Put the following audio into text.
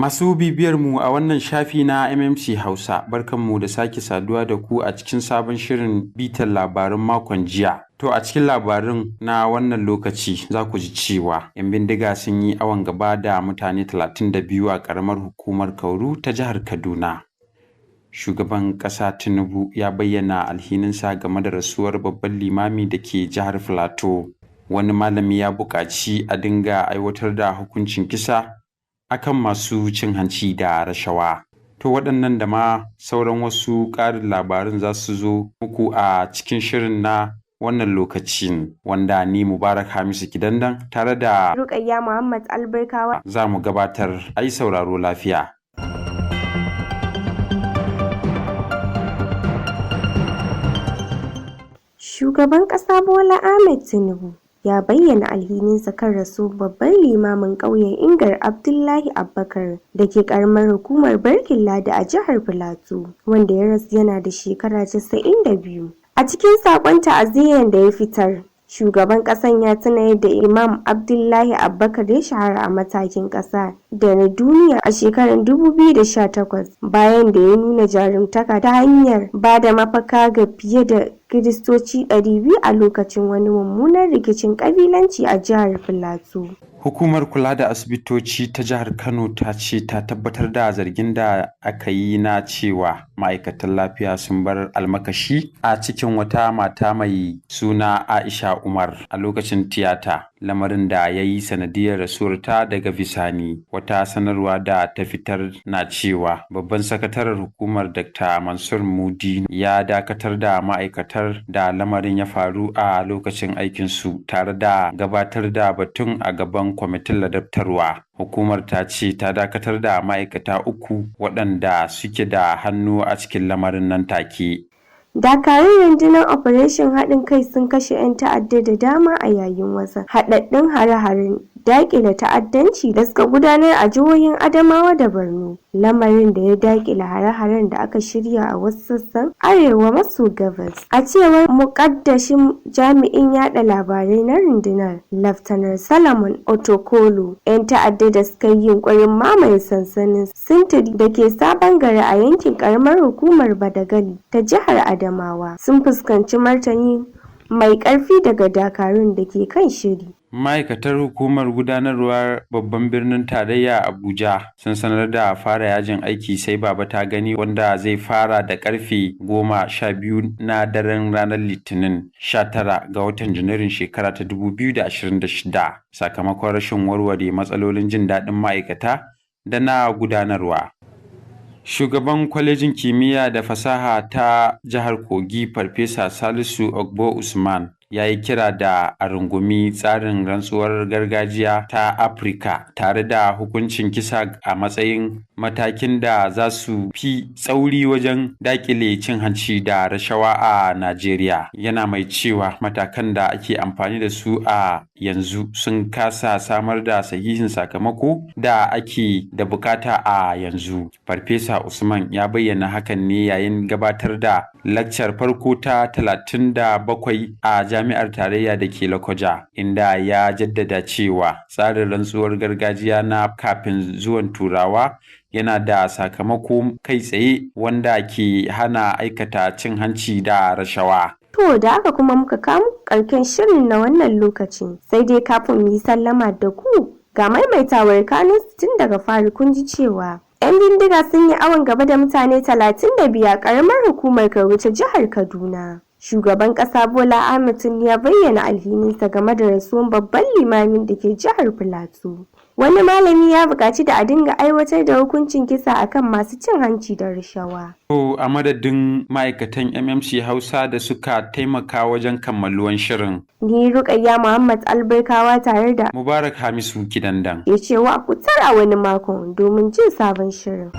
Masu bibiyar mu a wannan shafi na MMC Hausa, barkanmu da sake saduwa da ku a cikin sabon shirin bitar labarun makon jiya. To a cikin labarun na wannan lokaci za ku ji cewa 'yan bindiga sun yi awon gaba da mutane 32 a ƙaramar hukumar Kauru ta jihar Kaduna. Shugaban ƙasa Tinubu ya bayyana alhininsa game da rasuwar babban limami da ke jihar Filato. Wani malami ya buƙaci a dinga aiwatar da hukuncin kisa akan masu cin hanci da rashawa. To waɗannan da ma sauran wasu ƙarin labarun za su zo muku a cikin shirin na wannan lokacin wanda ni Mubarak Hamisu Kidandan tare da Rukayya Muhammad Albarkawa za mu gabatar ai sauraro lafiya. Shugaban ƙasa Bola Ahmed Tinubu ya bayyana alhininsa kan rasuwar babban limamin ƙauyen Ingar Abdullahi Abubakar da ke ƙaramar hukumar Barkin Ladi a jihar Filato, wanda ya rasu yana da shekara 92. A cikin saƙon ta'aziyyar da ya fitar, shugaban ƙasan ya tuna yadda Imam Abdullahi Abubakar ya shahara a matakin ƙasa da na duniya a shekarar 2018 bayan da ya nuna jarumtaka ta hanyar ba da mafaka ga fiye da Kiristoci 200 a lokacin wani mummunan rikicin ƙabilanci a jihar Filato. Hukumar kula da asibitoci ta jihar Kano ta ce ta tabbatar da zargin da aka yi na cewa ma'aikatan lafiya sun bar almakashi a cikin wata mata mai suna Aisha Umar a lokacin tiyata, lamarin da ya yi sanadiyar rasuwarta daga bisani. Wata sanarwa da ta fitar na cewa babban sakataren hukumar Dr. Mansur Mudi ya dakatar da ma'aikatar da lamarin ya faru a lokacin aikinsu tare da gabatar da batun a gaban kwamitin ladabtarwa. Hukumar ta ce ta dakatar da ma'aikata uku waɗanda suke da hannu a cikin lamarin nan take. Dakarun rundunar Operation Haɗin Kai sun kashe 'yan ta'adda da dama a yayin wasu haɗaɗɗun hare-haren daƙile ta'addanci da suka gudanar a jihohin Adamawa da Borno, lamarin da ya daƙile hare-haren da aka shirya a wasu sassan arewa maso gabas. A cewar muƙaddashin jami'in yaɗa labarai na rundunar, Laftanar Solomon Otokolo, 'yan ta'adda da suka yi yunƙurin mamaye sansanin sintiri da ke Sabon Gari a yankin ƙaramar hukumar Badagali ta jihar Adamawa sun fuskanci martani mai ƙarfi daga dakarun da ke kan shiri. Ma'aikatar hukumar gudanarwar babban birnin tarayya Abuja sun sanar da fara yajin aiki sai baba ta gani wanda zai fara da karfe 12 na daren ranar Litinin 19 ga watan Janairun shekara ta 2026 sakamakon rashin warware matsalolin jin daɗin ma'aikata da na gudanarwa. Shugaban kwalejin kimiyya da fasaha ta jihar Kogi, Farfesa Salisu Ogbo Usman, ya yi kira da a rungumi tsarin rantsuwar gargajiya ta Afirka tare da hukuncin kisa a matsayin matakin da za su fi tsauri wajen dakile cin hanci da rashawa a Najeriya. Yana mai cewa matakan da ake amfani da su a yanzu sun kasa samar da sahihin sakamako da ake da bukata a yanzu. Farfesa Usman ya bayyana hakan ne yayin gabatar da laccar farko ta 37 a jami'ar tarayya da ke Lokoja, inda ya jaddada cewa tsarin rantsuwar gargajiya na kafin zuwan Turawa yana da sakamako kai tsaye wanda ke hana aikata cin hanci da rashawa. To da haka kuma muka kawo karken shirin na wannan lokacin, sai dai kafin mu yi sallama da ku ga maimaitawar kanun tun daga fari kun ji cewa 'yan bindiga sun yi awon gaba da mutane 35 a karamar hukumar Kauru ta jihar Kaduna. Shugaban ƙasa Bola Ahmed Tinubu ya bayyana alhininsa game da rasuwan babban limamin da ke jihar Filato. Wani malami ya buƙaci da a dinga aiwatar da hukuncin kisa akan masu cin hanci da rashawa. To a madadin ma'aikatan MMC Hausa da suka taimaka wajen kammaluwan shirin. Ni Rukayya Muhammad Albarkawa tare da Mubarak Hamisu Kidandan. Ke cewa ku tara wani makon domin jin sabon shirin.